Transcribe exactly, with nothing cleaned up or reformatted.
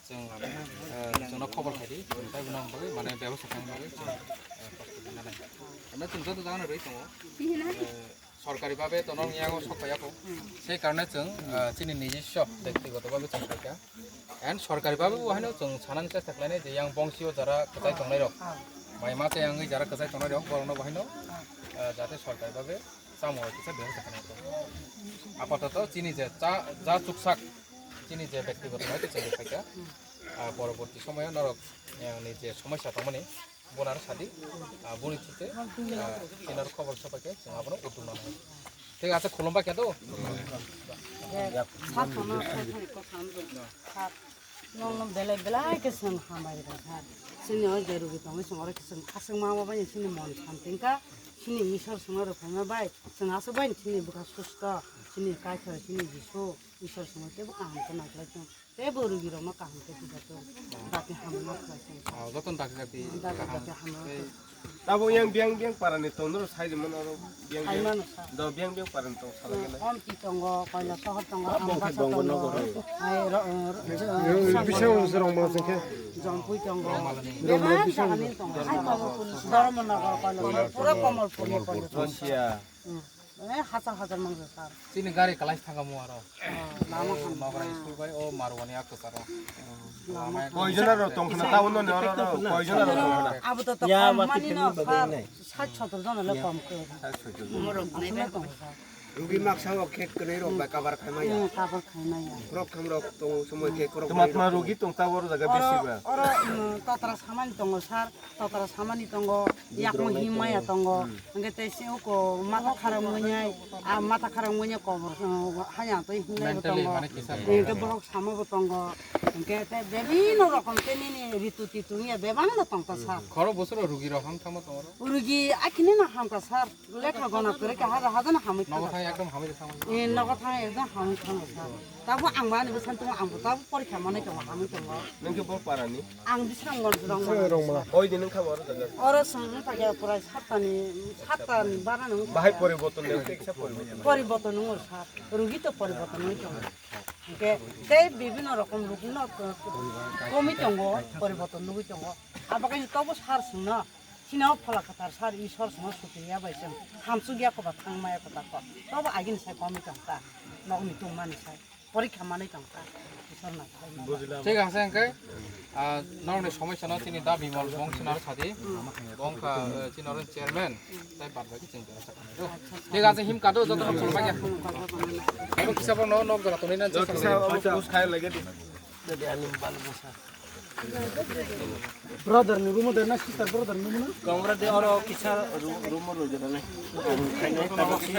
Chwng, eh, chwngno khobor khai di, chwng tei bono bagwi, mane, bebostha khaina bagwi chwng, eh, prostuti nanai. Emne chwng joto jagano rwi tongo. Eh, sorkari babe tono wngya o sok phaiya kho. Sei karone chwng, eh, chini nijiswa bektigoto babe chwng khaikha. And sorkari babe bo haino chwng sanani chesta khlainai je yang bongsio jara kwchai tongnai rok. Mai ma chayangwi jara kwchai tongnai rok borokno bo haino, eh, jate sorkari babe Samo kisa bebostha khaina tongo. Apatoto chini je cha, ja chuksak, chini je bektigoto hai kisa bephaikha. Ah, poroborti somoyo norok, eh, ni je somosya tongmani, bono aro sadi, ah, boni thite, ah, chini aro khobor sopaikhe, chwng abono udduk nanai. Thik ache, khulumbai khe do. Sir, nokno belai belai khe chwng hambai rwkha. Chini o je rugi tongwi chwng oro khe chwng aswk ma ma bai chini mon santi wngkha. Chini Isor chwngno rwphaima bai chwng aswk bai chini bwkha susto, chini Kaitor, chini Jisu Isor chwngno teibo kaham khe naikhlai chwng teibo rugi rokno kaham khe tijathwng. Dati hamya khlai chwng. Ah, jotono dati dati dati kaham dati hamya khe. Tei Abo yang biang biang parani tong noro sai di mano oro biang biang. Saimano sa. Do biang biang parani tong sala gele. Omti tongo, Koilasohor tongo, Ambasa tongo. Ai ro, ro, Bising rong ma sengke. Jompui tongo. Bebak jagani tongo. Dharmanagar, Koilasohor, pura Komolpur ni Koilasohor. Russia. Eh, hajar hajar mangsa sir. Chini gari kalai thanga mu aro. Lama ham. Nogra school bai o Marwani a kwcharo. Lama. Koijona ro tong khna, tabo no oro ro, koijona ro tong khna. Abo to to Ya, kom mati mani tini no bagwi sir. Nai. Sat sotor jona le kom khe. Sat sotor jona. Aswk no tong sir. Rugi maksa o khe kwnwi rok bai kabar khai maya. Hmm, kabar khai maya. Rok kham rok tong somoi khe korok Tuma bai tuma rok. Rugi tong ta oro jaga bisi ba. Oro, oro, um, totra samani tongo sir. Totra samani tongo, yakung himaya tongo, hingke tei se uko mata kharang muinyai, a mata kharang muinyai kobor, uh, haya tei hinlai bo Mentally tongo, mane kisa hingke borok samo bo tongo, hingke tei bebino rokom tei nini ritu titu wngya bebak no tongkha sir. Khoro bosoro rugi rok hang thangma tongo ro? Rugi akhini no hamkha sir, lekha gona kwrwi kha haja haja no hamwi Nogo thangkha thang sir. Ekdom hamwi thangma. Eh, nogo thang ekdom hamwi thangkha sir. Tabo ang bo ani bwskango tongo, ang bo tabo porikha manwi tongo, hamwi tongo. Nang khe bo parani? Ang Bisramganj Rongmala. Rongmala. Koi din wngkha bo oro jaga? Oro chwng wngkha khe prai sattani, sattani barani wngkha. Bahai poriborton le, kisa poriborton. Poriborton wngo sir. Rugi to poriborton wngwi tongo. Hingke tei bibino rokom rugno komwi tongo, poriborton nugwi tongo. Abo kaisa tobo sir chwngno. Chini o phola kwthar sir Isor chwngno sukriya bai chwng hamsukya koba thangmaya koba kok. Tobo agini sai komwi tong ta. Nokni tongmani sai. Porikha manwi tong ta. Isor na khlai ma. Thik ase hingke, ah, norokni somosya no chini da Bimal bong sinar sadi. Bong kha, eh, chini oro chairman. Tai bad baki chini da sakha. Thik ase him kado joto no chulma kya. Abo kisa bo no nok jora tonwi na chasa. Kisa abo kus khai lage di. Brother ni room de na sister brother ni room na? Kamra de oro kisa ru-, room ro jada nai. Khainai tabo si.